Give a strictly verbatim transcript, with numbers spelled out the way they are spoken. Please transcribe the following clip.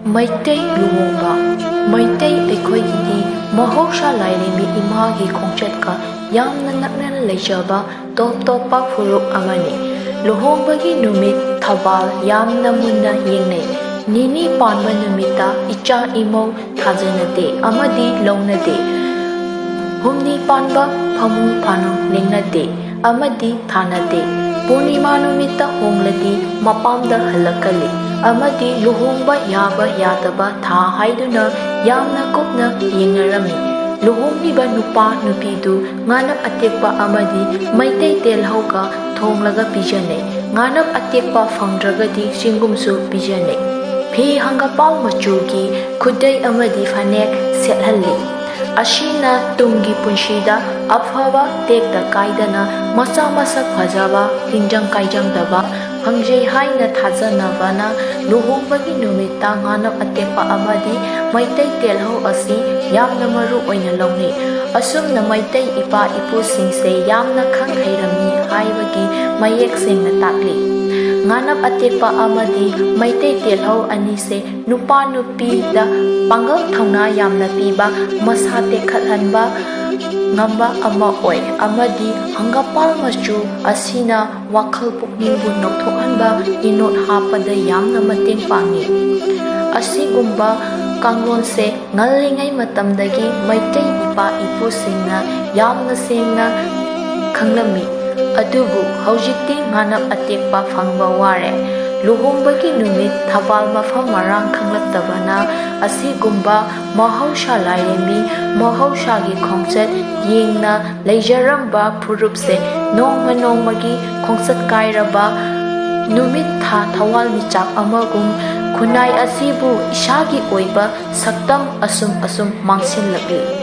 ꯃꯩꯇꯩ ꯂꯨꯍꯣꯡꯕ꯫ ꯃꯩꯇꯩ ꯑꯩꯈꯣꯏꯒꯤꯗꯤ ꯃꯍꯧꯁꯥ ꯂꯥꯏꯔꯦꯝꯕꯤ ꯏꯃꯥꯒꯤ ꯈꯣꯡꯆꯠꯀ ꯌꯥꯝꯅ ꯅꯛꯅꯅ ꯂꯩꯖꯕ ꯇꯣꯞ ꯇꯣꯞꯄ ꯐꯨꯔꯨꯞ ꯑꯃꯅꯤ꯫ ꯂꯨꯍꯣꯡꯕꯒꯤ ꯅꯨꯃꯤꯠ ꯊꯧꯕꯥꯜ ꯌꯥꯝꯅ ꯃꯨꯟꯅ ꯌꯦꯡꯅꯩ꯫ ꯅꯤꯅꯤ ꯄꯥꯟꯕ ꯅꯨꯃꯤꯠꯇ ꯏꯆꯥ ꯏꯃꯧ ꯊꯥꯖꯅꯗꯦ ꯑꯃꯗꯤ ꯂꯧꯅꯗꯦ꯫ ꯍꯨꯝꯅꯤ ꯄꯥꯟꯕ ꯐꯃꯨꯡ ꯐꯥꯅꯨꯡ ꯂꯦꯡꯅꯗꯦ ꯑꯃꯗꯤ ꯊꯥꯅꯗꯦ꯫ ꯄꯨꯔꯅꯤꯃꯥ ꯅꯨꯃꯤꯠꯇ ꯍꯣꯡꯂꯗꯤ ꯃꯄꯥꯝꯗ ꯍꯜꯂꯛꯀꯜꯂꯤ ꯑꯃꯗꯤ ꯂꯨꯍꯣꯡꯕ ꯌꯥꯕ ꯌꯥꯗꯕ ꯊꯥ ꯍꯥꯏꯗꯨꯅ ꯌꯥꯝꯅ ꯀꯨꯞꯅ ꯌꯦꯡꯅꯔꯝꯃꯤ꯫ ꯂꯨꯍꯣꯡꯂꯤꯕ ꯅꯨꯄꯥ ꯅꯨꯄꯤꯗꯨ ꯉꯥꯅꯞ ꯑꯇꯦꯛꯄ ꯑꯃꯗꯤ ꯃꯩꯇꯩ ꯇꯦꯜꯍꯧꯒ ꯊꯣꯡꯂꯒ ꯄꯤꯖꯅꯩ꯫ ꯉꯥꯅꯞ ꯑꯇꯦꯛꯄ ꯐꯪꯗ꯭ꯔꯒꯗꯤ ꯆꯦꯡꯒꯨꯝꯁꯨ ꯄꯤꯖꯅꯩ꯫ ꯐꯤ ꯍꯪꯒꯄꯥꯜ ꯃꯆꯨꯒꯤ ꯈꯨꯗꯩ ꯑꯃꯗꯤ ꯐꯅꯦꯛ ꯁꯦꯠꯍꯜꯂꯤ꯫ ꯑꯁꯤꯅ ꯇꯨꯡꯒꯤ ꯄꯨꯟꯁꯤꯗ ꯑꯐꯕ ꯇꯦꯛꯇ ꯀꯥꯏꯗꯅ ꯃꯆꯥ ꯃꯁꯛ ꯐꯖꯕ, ꯇꯤꯟꯖꯪ ꯀꯥꯏꯖꯪꯗꯕ ꯐꯪꯖꯩ ꯍꯥꯏꯅ ꯊꯥꯖꯅꯕꯅ ꯂꯨꯍꯣꯡꯕꯒꯤ ꯅꯨꯃꯤꯠꯇ ꯉꯥꯅꯞ ꯑꯇꯦꯛꯄ ꯑꯃꯗꯤ ꯃꯩꯇꯩ ꯇꯦꯜꯍꯧ ꯑꯁꯤ ꯌꯥꯝꯅ ꯃꯔꯨ ꯑꯣꯏꯅ ꯂꯧꯅꯩ꯫ ꯑꯁꯨꯝꯅ ꯃꯩꯇꯩ ꯏꯄꯥ ꯏꯄꯨꯁꯤꯡꯁꯦ ꯌꯥꯝꯅ ꯈꯪ ꯍꯩꯔꯝꯃꯤ ꯍꯥꯏꯕꯒꯤ ꯃꯌꯦꯛ ꯁꯦꯡꯅ ꯇꯥꯛꯂꯤ꯫ ꯉꯥꯅꯞ ꯑꯇꯦꯛꯄ ꯑꯃꯗꯤ ꯃꯩꯇꯩ ꯇꯦꯜꯍꯧ ꯑꯅꯤꯁꯦ ꯅꯨꯄꯥ ꯅꯨꯄꯤꯗ ꯄꯥꯡꯒꯜ ꯊꯧꯅꯥ ꯌꯥꯝꯅ ꯄꯤꯕ, ꯃꯁꯥ ꯇꯦꯛꯈꯠꯍꯟꯕ ꯉꯝꯕ ꯑꯃ ꯑꯣꯏ ꯑꯃꯗꯤ ꯍꯪꯒꯄꯥꯜ ꯃꯆꯨ ꯑꯁꯤꯅ ꯋꯥꯈꯜ ꯄꯨꯛꯅꯤꯡꯕꯨ ꯅꯧꯊꯣꯛꯍꯟꯕ, ꯏꯅꯣꯠ ꯍꯥꯞꯄꯗ ꯌꯥꯝꯅ ꯃꯇꯦꯡ ꯄꯥꯡꯏ꯫ ꯑꯁꯤꯒꯨꯝꯕ ꯀꯥꯡꯂꯣꯟꯁꯦ ꯉꯜꯂꯤꯉꯩ ꯃꯇꯝꯗꯒꯤ ꯃꯩꯇꯩ ꯏꯄꯥ ꯏꯄꯨꯁꯤꯡꯅ ꯌꯥꯝꯅ ꯁꯦꯡꯅ ꯈꯪꯂꯝꯃꯤ꯫ ꯑꯗꯨꯕꯨ ꯍꯧꯖꯤꯛꯇꯤ ꯉꯥꯅꯞ ꯑꯇꯦꯛꯄ ꯐꯪꯕ ꯋꯥꯔꯦ꯫ ꯂꯨꯍꯣꯡꯕꯒꯤ ꯅꯨꯃꯤꯠ ꯊꯧꯕꯥꯜ ꯃꯐꯝ ꯃꯔꯥꯡ ꯈꯪꯂꯛꯇꯕꯅ ꯑꯁꯤꯒꯨꯝꯕ ꯃꯍꯧꯁꯥ ꯂꯥꯏꯔꯦꯝꯕꯤ, ꯃꯍꯧꯁꯥꯒꯤ ꯈꯣꯡꯆꯠ ꯌꯦꯡꯅ ꯂꯩꯖꯔꯝꯕ ꯐꯨꯔꯨꯞꯁꯦ ꯅꯣꯡꯃ ꯅꯣꯡꯃꯒꯤ ꯈꯣꯡꯆꯠ ꯀꯥꯏꯔꯕ ꯅꯨꯃꯤꯠ ꯊꯥ ꯊꯋꯥꯟꯃꯤꯆꯥꯛ ꯑꯃꯒꯨꯝ ꯈꯨꯟꯅꯥꯏ ꯑꯁꯤꯕꯨ ꯏꯁꯥꯒꯤ ꯑꯣꯏꯕ ꯁꯛꯇꯝ ꯑꯁꯨꯝ ꯑꯁꯨꯝ ꯃꯥꯡꯁꯤꯜꯂꯛꯂꯤ꯫